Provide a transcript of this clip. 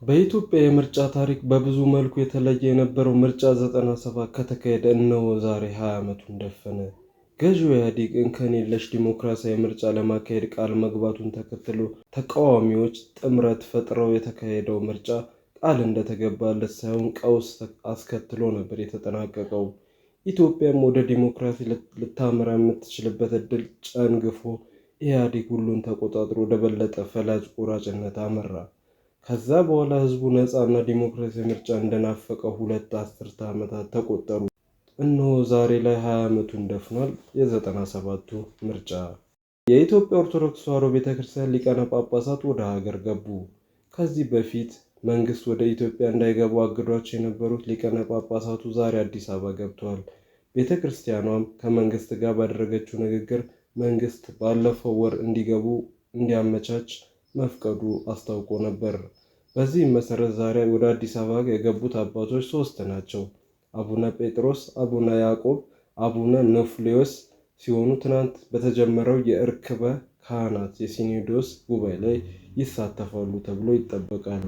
በኢትዮጵያ የምርጫ ታሪክ በብዙ መልኩ የተለየ የነበረው ምርጫ 97 ከተካሄደ እነሆ ዛሬ 20 ዓመቱን ደፈነ። ገዢው ኢህአዴግ እንከን የለሽ ዲሞክራሲያዊ ምርጫ ለማካሄድ ቃል መግባቱን ተከትሎ ተቃዋሚዎች ጥምረት ፈጥረው የተካሄደው ምርጫ ቃል እንደተገባለት ሳይሆን ቀውስ አስከትሎ ነበር የተጠናቀቀው። ኢትዮጵያም ወደ ዲሞክራሲ ልታመራ የምትችልበት ዕድል ጨንግፎ ኢህአዴግ ሁሉን ተቆጣጥሮ ወደ በለጠ ፈላጭ ቆራጭነት አመራ። ከዛ በኋላ ህዝቡ ነፃና ዲሞክራሲያዊ ምርጫ እንደናፈቀው 2 አስርተ ዓመታት ተቆጠሩ። እነሆ ዛሬ ላይ 20 ዓመቱን ደፍኗል የ97ቱ ምርጫ። የኢትዮጵያ ኦርቶዶክስ ተዋሕዶ ቤተክርስቲያን ሊቃነ ጳጳሳት ወደ ሀገር ገቡ። ከዚህ በፊት መንግስት ወደ ኢትዮጵያ እንዳይገቡ አግዷቸው የነበሩት ሊቃነ ጳጳሳቱ ዛሬ አዲስ አበባ ገብተዋል። ቤተክርስቲያኗም ከመንግስት ጋር ባደረገችው ንግግር መንግስት ባለፈው ወር እንዲገቡ እንዲያመቻች መፍቀዱ አስታውቆ ነበር። በዚህም መሰረት ዛሬ ወደ አዲስ አበባ የገቡት አባቶች 3 ናቸው። አቡነ ጴጥሮስ፣ አቡነ ያዕቆብ፣ አቡነ ኖፍሌዎስ ሲሆኑ ትናንት በተጀመረው የእርክበ ካህናት የሲኖዶስ ጉባኤ ላይ ይሳተፋሉ ተብሎ ይጠበቃል።